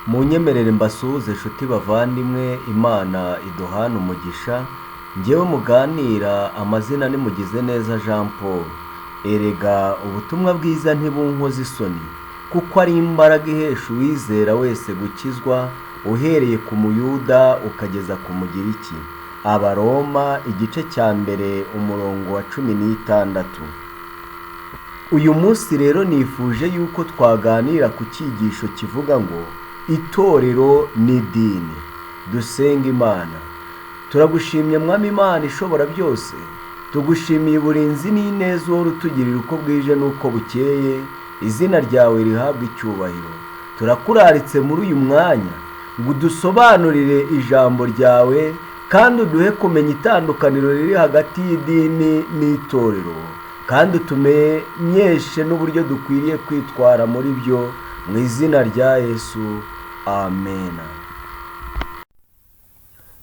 Munyemerere mbasuhuze nshuti bavandimwe, Imana iduhane umugisha, njyewe muganira amazina ni Mugizeneza Jean Paul. Erega ubutumwa bwiza ntibunkoza isoni, kuko ari imbaraga ihesha uwizera wese gukizwa, uhereye ku Muyuda ukageza ku Mugiriki. Abaroma igice cya mbere umurongo wa 16. Uyu munsi rero nifuje yuko twaganira ku cyigisho kivuga ngo itorero n'idini. Dusenga Imana. Turagushimye Mwami Imana ishobora byose, tugushimiye uburinzi n'ineza uhora utugirira uko bwije n'uko bukeye, izina ryawe rihabwe icyubahiro. Turakuraritse muri uyu mwanya ngo udusobanurire ijambo ryawe kandi uduhe kumenya itandukaniro riri hagati y'idini n'itorero, kandi utumenyeshe n'uburyo dukwiriye kwitwara muri byo, mu izina rya Yesu, amen.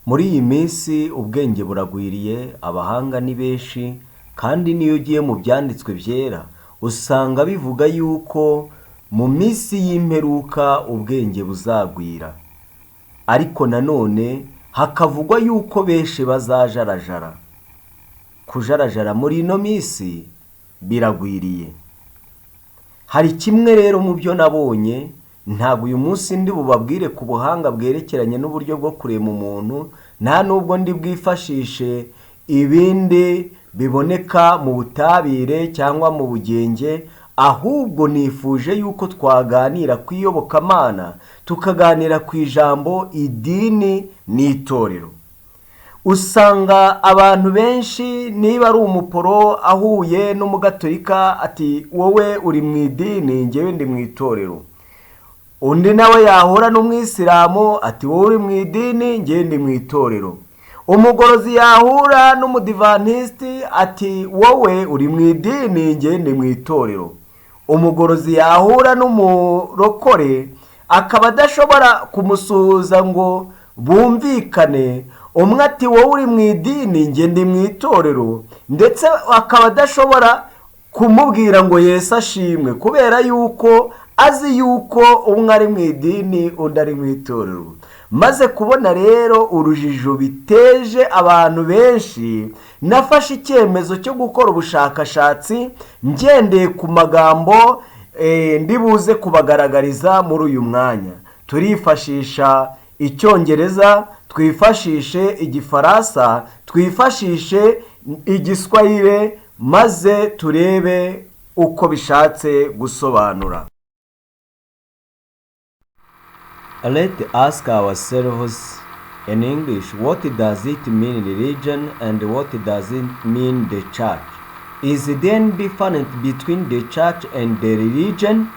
Muri iyi minsi ubwenge buragwiriye, abahanga ni benshi, kandi n'iyo ugiye mu byanditswe byera usanga bivuga yuko mu minsi y'imperuka ubwenge buzagwira, ariko nanone hakavugwa yuko benshi bazajarajara. Kujarajara muri ino minsi biragwiriye. Hari kimwe rero mu byo nabonye, ntabwo uyu munsi ndi bubabwire ku buhanga bwerekeranye n'uburyo bwo kurema umuntu, nta nubwo ndi bwifashishe ibindi biboneka mu butabire cyangwa mu bugenge, ahubwo nifuje yuko twaganira ku iyobokamana, tukaganira ku ijambo idini n'itorero. Usanga abantu benshi niba ari umuporo ahuye n'umugatolika ati wowe uri mu idini njyewe ndi mu itorero. Undi nawe yahura n'umwisilamu ati wowe uri mu idini njyewe ndi mu itorero. Umugorozi yahura n'umudivantisiti ati wowe uri mu idini njyewe ndi mu itorero. Umugorozi yahura n'umurokore akaba adashobora kumusuhuza ngo bumvikane, umwe ati wowe uri mu idini njye ndi mu itorero, ndetse akaba adashobora kumubwira ngo Yesu ashimwe, kubera yuko azi yuko umwe ari mu idini undi ari mu itorero. Maze kubona rero urujijo biteje abantu benshi, nafashe icyemezo cyo gukora ubushakashatsi ngendeye ku magambo ndi buze kubagaragariza muri uyu mwanya. Turifashisha icyongereza, twifashishe igifaransa, twifashishe igiswahili, maze turebe uko bishatse gusobanura. Let ask ourselves in English, what does it mean religion and what does it mean the church? Is there any difference between the church and the religion?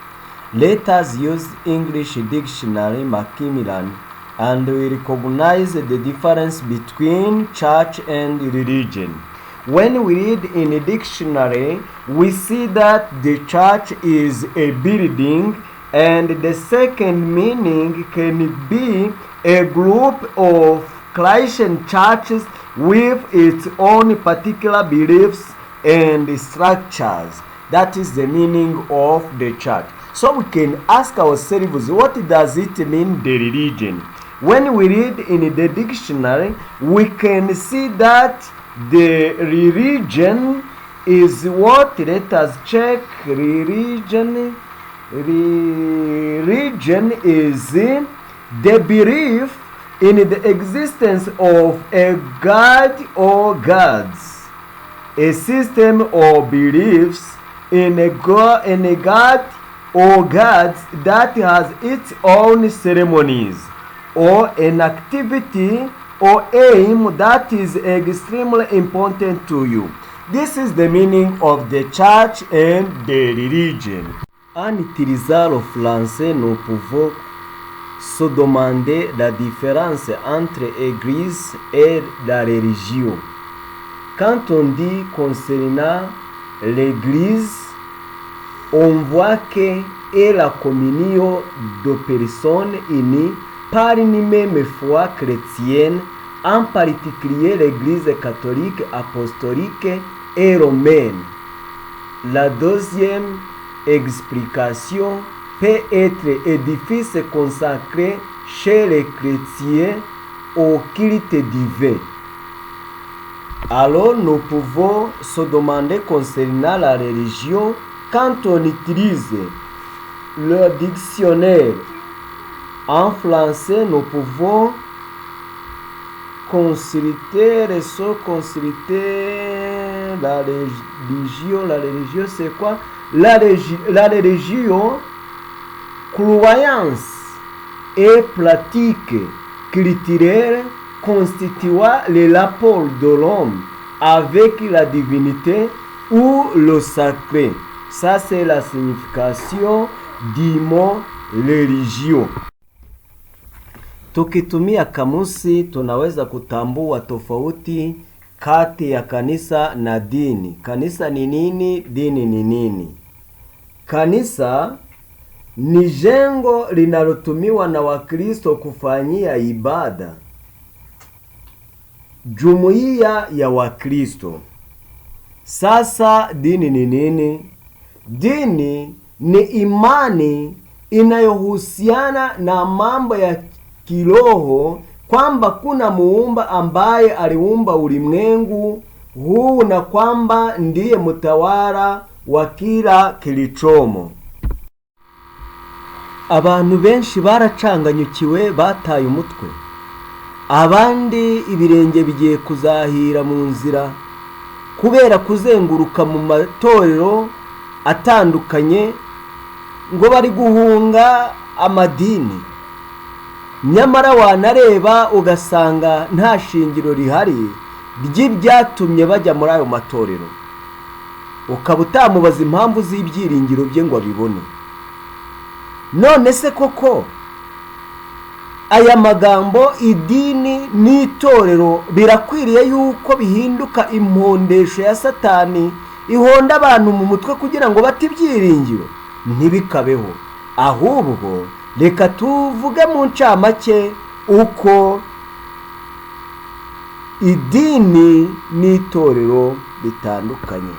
Let us use English dictionary Macmillan and we recognize the difference between church and religion. When we read in a dictionary, we see that the church is a building, and the second meaning can be a group of Christian churches with its own particular beliefs and structures. That is the meaning of the church. So we can ask ourselves, what does it mean, the religion? When we read in the dictionary, we can see that the religion is what? Let us check. Religion. Religion is the belief in the existence of a God or gods, a system of beliefs in a God or gods that has its own ceremonies, or an activity or aim that is extremely important to you. This is the meaning of the church and the religion. En utilisant le français, nous pouvons se demander la différence entre église et la religion. Quand on dit concernant l'église, on voit que est la communion de personnes unies par une même foi chrétienne, en particulier l'Église catholique, apostolique et romaine. La deuxième explication peut être édifice consacré chez les chrétiens au culte divin. Alors nous pouvons se demander concernant la religion, quand on utilise le dictionnaire en français, nous pouvons consulter, se consulter la religion. La religion, c'est quoi? La religion, croyance et pratique culturelle constituant le rapport de l'homme avec la divinité ou le sacré. Ça, c'est la signification du mot religion. Tukitumia kamusi tunaweza kutambua tofauti kati ya kanisa na dini. Kanisa ni nini? Dini ni nini? Kanisa ni jengo linalotumiwa na Wakristo kufanyia ibada, jumuiya ya Wakristo. Sasa dini ni nini? Dini ni imani inayohusiana na mambo ya kiroho, kwamba kuna muumba ambaye aliumba ulimwengu huu na kwamba ndiye mtawala wa kila kilichomo. Abantu benshi baracanganyukiwe, bataye umutwe, abandi ibirenge bigiye kuzahira mu nzira kubera kuzenguruka mu matorero atandukanye ngo bari guhunga amadini, nyamara wanareba ugasanga nta shingiro rihari ry'ibyatumye bajya muri ayo matorero, ukaba utamubaza impamvu z'ibyiringiro bye ngo abibone. None se koko aya magambo idini n'itorero birakwiriye yuko bihinduka impondesho ya Satani ihonda abantu mu mutwe kugira ngo bate ibyiringiro? Ntibikabeho. Ahubwo reka tuvuge mu ncamake uko idini n'itorero bitandukanye.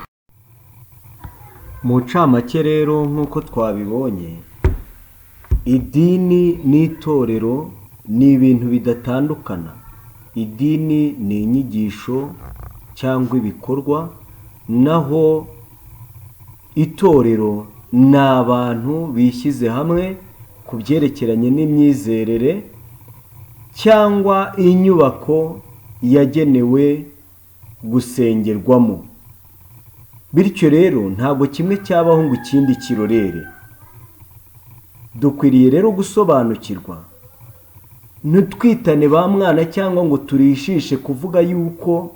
Mu ncamake rero, nk'uko twabibonye, idini n'itorero ni ibintu bidatandukana. Idini ni inyigisho cyangwa ibikorwa, naho itorero ni abantu bishyize hamwe ku byerekeranye n'imyizerere cyangwa inyubako yagenewe gusengerwamo. Bityo rero ntabwo kimwe cyabaho ngo ikindi kirorere. Dukwiriye rero gusobanukirwa, ntitwitane ba mwana cyangwa ngo turishishe kuvuga yuko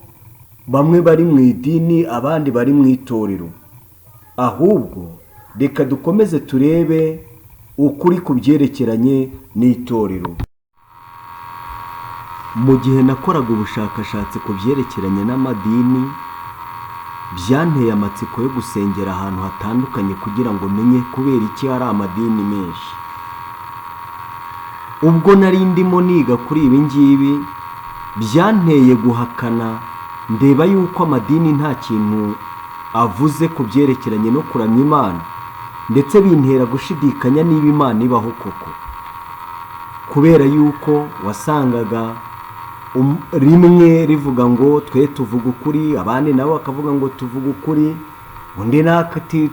bamwe bari mu idini abandi bari mu itorero. Ahubwo reka dukomeze turebe ukuri ku byerekeranye n'itorero. Mu gihe nakoraga ubushakashatsi ku byerekeranye n'amadini, byanteye amatsiko yo gusengera ahantu hatandukanye kugira ngo menye kubera iki hari amadini menshi. Ubwo nari ndimo niga kuri ibi ngibi, byanteye guhakana ndeba yuko amadini nta kintu avuze ku byerekeranye no kuramya Imana, ndetse bintera gushidikanya niba Imana ibaho koko, kubera yuko wasangaga rimwe rivuga ngo twe tuvuga ukuri, abandi nabo bakavuga ngo tuvuga ukuri, undi nawe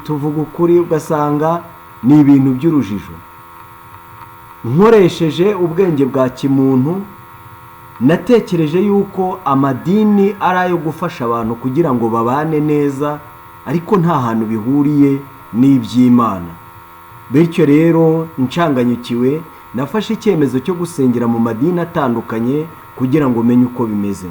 tuvuga ukuri, ugasanga ni ibintu by'urujijo. Nkoresheje ubwenge bwa kimuntu, natekereje yuko amadini ari ayo gufasha abantu kugira ngo babane neza, ariko nta hantu bihuriye n'iby'Imana. Bityo rero ncanganyukiwe, nafashe icyemezo cyo gusengera mu madini atandukanye kugira ngo menye uko bimeze.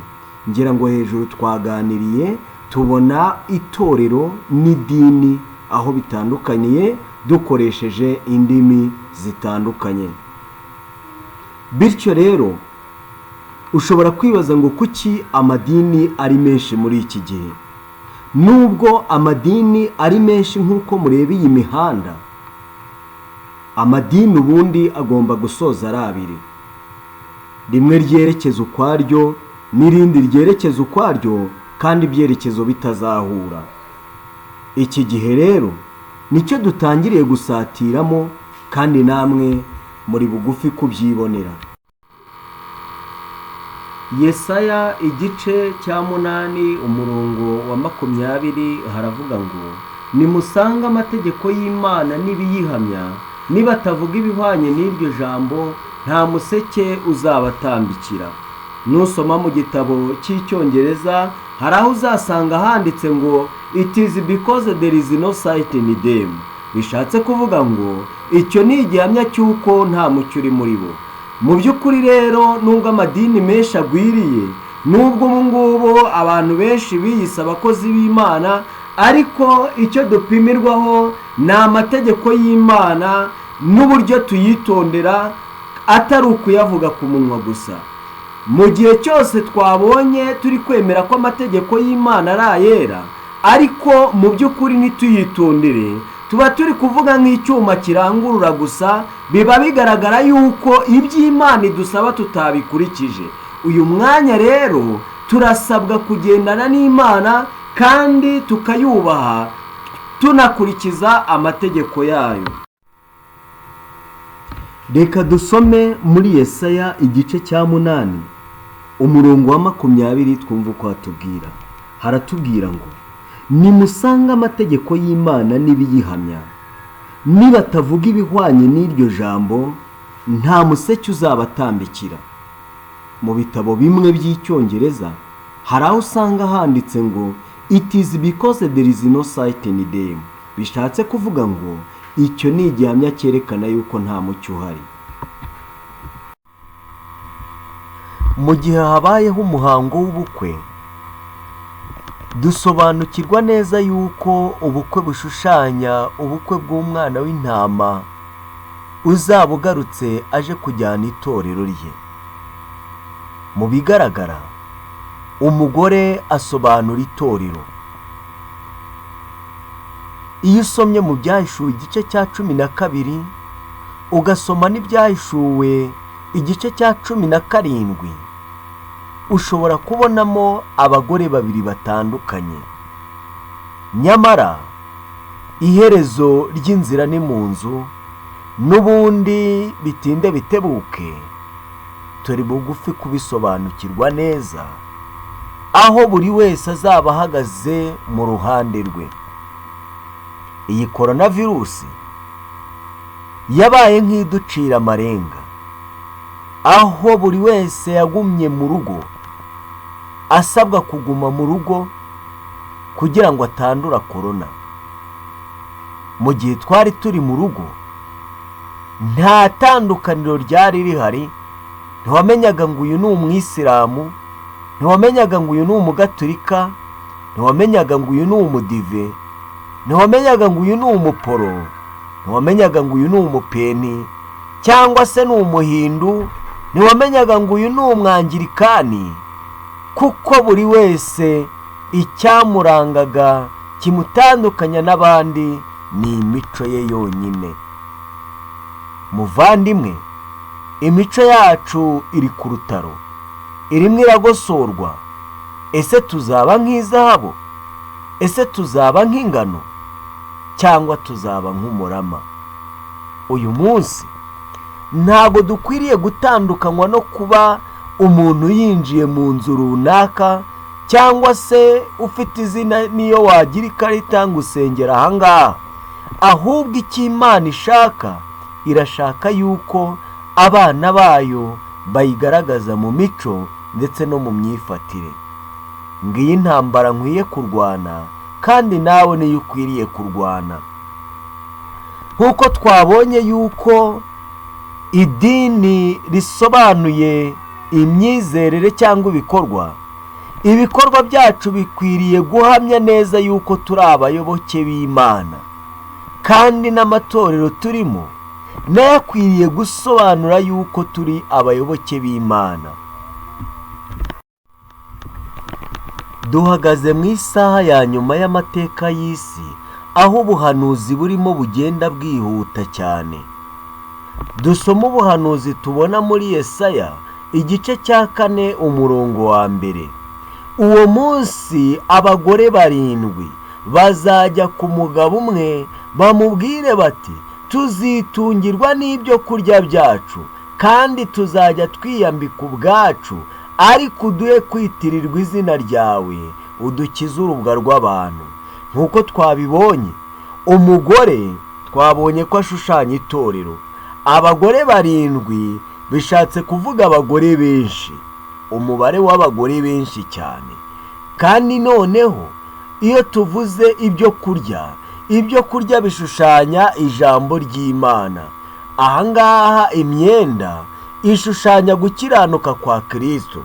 Ngira ngo hejuru twaganiriye tubona itorero n'idini aho bitandukaniye dukoresheje indimi zitandukanye. Bityo rero ushobora kwibaza ngo kuki amadini ari menshi muri iki gihe? Nubwo amadini ari menshi nk'uko mureba iyi mihanda, amadini ubundi agomba gusoza ari abiri, rimwe ryerekeza ukwaryo n'irindi ryerekeza ukwaryo, kandi ibyerekezo bitazahura. Iki gihe rero nicyo dutangiriye gusatiramo, Kandi namwe muri bugufi kubyibonera. Yesaya igice cya 8 umurongo wa 20 haravuga ngo: nimusange amategeko y'Imana n'ibiyihamya, nibatavuga ibihwanye n'iryo jambo nta museke uzabatambikira. Nusoma mu gitabo cy'Icyongereza hari aho uzasanga handitse ngo it is because there is no sight in them, bishatse kuvuga ngo icyo ni igihamya cy'uko nta mucyo uri muri bo. Mu by'ukuri rero, nubwo amadini menshi agwiriye, nubwo ubu ngubu abantu benshi biyise abakozi b'Imana, ariko icyo dupimirwaho ni amategeko y'Imana n'uburyo tuyitondera, atari ukuyavuga ku munwa gusa. Mu gihe cyose twabonye turi kwemera ko amategeko y'Imana ari ayera, ariko mu by'ukuri ntituyitondere, tuba turi kuvuga nk'icyuma kirangurura gusa, biba bigaragara yuko iby'Imana idusaba tutabikurikije. Uyu mwanya rero turasabwa kugendana n'Imana kandi tukayubaha, tunakurikiza amategeko yayo. Reka dusome muri Yesaya igice cya 8 umurongo wa 20, twumva uko hatubwira. Haratubwira ngo: nimusange amategeko y'Imana n'ibiyihamya, nibatavuga ibihwanye n'iryo jambo nta museke uzabatambikira. Mu bitabo bimwe by'Icyongereza hari aho usanga handitse ngo it is because there is no sight in them, bishatse kuvuga ngo icyo ni igihamya cyerekana yuko nta mucyo uhari. Mu gihe habayeho umuhango w'ubukwe, dusobanukirwa neza yuko ubukwe bushushanya ubukwe bw'umwana w'intama uzaba ugarutse aje kujyana itorero rye. Mu bigaragara, umugore asobanura itorero. Iyo usomye mu Byahishuwe igice cya 12, ugasoma n'Ibyahishuwe igice cya 17, ushobora kubonamo abagore babiri batandukanye. Nyamara iherezo ry'inzira ni mu nzu, n'ubundi bitinde bitebuke, turi bugufi kubisobanukirwa neza, aho buri wese azaba ahagaze mu ruhande rwe. Iyi korona virusi yabaye nk'iducira amarenga, aho buri wese yagumye mu rugo, asabwa kuguma mu rugo kugira ngo atandura korona. Mu gihe twari turi mu rugo nta tandukaniro ryari rihari, ntiwamenyaga ngo uyu ni umwisilamu, ntiwamenyaga ngo uyu ni umugaturika, ntiwamenyaga ngo uyu ni umudive, ntiwamenyaga ngo uyu ni umuporo, ntiwamenyaga ngo uyu ni umupeni cyangwa se ni umuhindu, ntiwamenyaga ngo uyu ni umwangirikani, kuko buri wese icyamurangaga kimutandukanya n'abandi ni imico ye yonyine. Muvandimwe, imico yacu iri ku rutaro, irimo iragosorwa. Ese tuzaba nk'izahabu? Ese tuzaba nk'ingano? Cyangwa tuzaba nk'umurama? Uyu munsi ntabwo dukwiriye gutandukanywa no kuba umuntu yinjiye mu nzu runaka, cyangwa se ufite izina niyo wagira ikarita ngo usengera ahangaha. Ahubwo icyo Imana ishaka, irashaka yuko abana bayo bayigaragaza mu mico ndetse no mu myifatire. Ngiyi intambara nkwiye kurwana, kandi nawe niyo ukwiriye kurwana. Nk'uko twabonye yuko idini risobanuye imyizerere cyangwa ibikorwa, ibikorwa byacu bikwiriye guhamya neza yuko turi abayoboke b'Imana, kandi n'amatorero turimo nayo akwiriye gusobanura yuko turi abayoboke b'Imana. Duhagaze mu isaha ya nyuma y'amateka y'isi, aho ubuhanuzi burimo bugenda bwihuta cyane. Dusoma ubuhanuzi tubona muri Yesaya igice cya 4 umurongo wa 1. Uwo munsi abagore 7 bazajya ku mugabo umwe bamubwire bati: Tuzitungirwa n'ibyo kurya byacu, kandi tuzajya twiyambika ubwacu, ariko uduhe kwitirirwa izina ryawe, udukize urubwa rw'abantu. Nk'uko twabibonye, umugore twabonye ko ashushanya itorero. Abagore 7 bishatse kuvuga abagore benshi, umubare w'abagore benshi cyane. Kandi noneho iyo tuvuze ibyo kurya, ibyo kurya bishushanya ijambo ry'Imana. Ahangaha imyenda ishushanya gukiranuka kwa Kristo.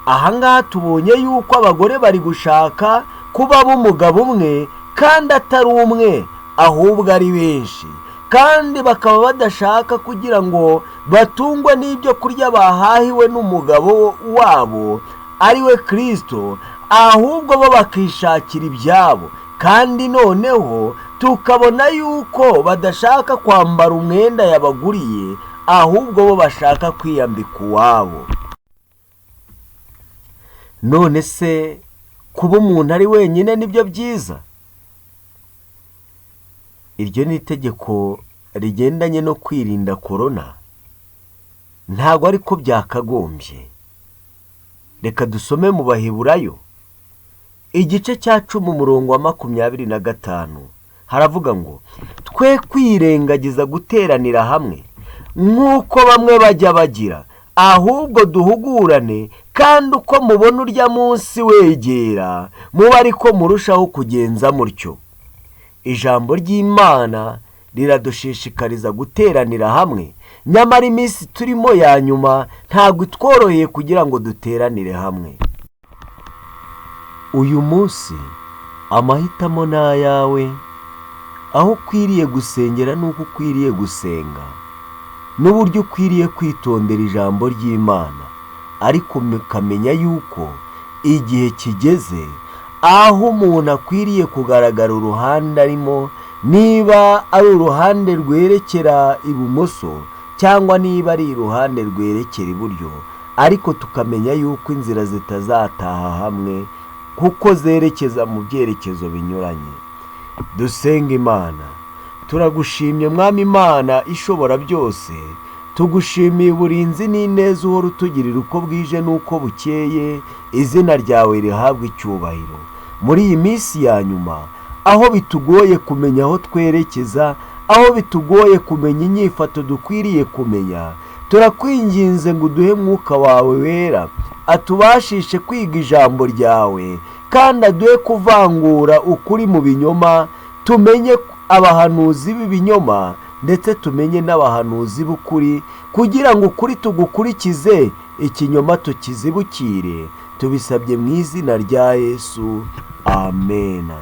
Ahangaha tubonye yuko abagore bari gushaka kuba b'umugabo umwe, kandi atari umwe, ahubwo ari benshi, kandi bakaba badashaka kugira ngo batungwe n'ibyo kurya bahahiwe n'umugabo wabo ari we Kristo, ahubwo bo bakishakira ibyabo. Kandi noneho tukabona yuko badashaka kwambara umwenda yabaguriye, ahubwo bo bashaka kwiyambika uwabo. None se kuba umuntu ari wenyine nibyo byiza? Iryo ni itegeko rigendanye no kwirinda korona, ntabwo ariko byakagombye. Reka dusome mu Baheburayo igice cya 10 umurongo wa 25, haravuga ngo: twe kwirengagiza guteranira hamwe nk'uko bamwe bajya bagira, ahubwo duhugurane, kandi uko mubona urya munsi wegera, muba ariko murushaho kugenza mutyo. Ijambo ry'Imana riradushishikariza guteranira hamwe, nyamara iminsi turimo ya nyuma ntabwo itworoheye kugira ngo duteranire hamwe. Uyu munsi amahitamo ni ayawe, aho ukwiriye gusengera n'uko ukwiriye gusenga, n'uburyo ukwiriye kwitondera ijambo ry'Imana, ariko ukamenya yuko igihe kigeze aho umuntu akwiriye kugaragara uruhande arimo, niba ari uruhande rwerekera ibumoso cyangwa niba ari iruhande rwerekera iburyo, ariko tukamenya yuko inzira zitazataha hamwe kuko zerekeza mu byerekezo binyuranye. Dusenga Imana. Turagushimye Mwami Imana ishobora byose, tugushimiye uburinzi n'ineza uhora utugirira uko bwije n'uko bukeye, izina ryawe rihabwa icyubahiro. Muri iyi minsi ya nyuma, aho bitugoye kumenya aho twerekeza, aho bitugoye kumenya inyifato dukwiriye kumenya, turakwinginze ngo uduhe mwuka wawe wera, atubashishe kwiga ijambo ryawe, kandi aduhe kuvangura ukuri mu binyoma, tumenye abahanuzi b'ibinyoma ndetse tumenye n'abahanuzi b'ukuri, kugira ngo ukuri tugukurikize, ikinyoma tukizibukire. Tubisabye mu izina rya Yesu, amena.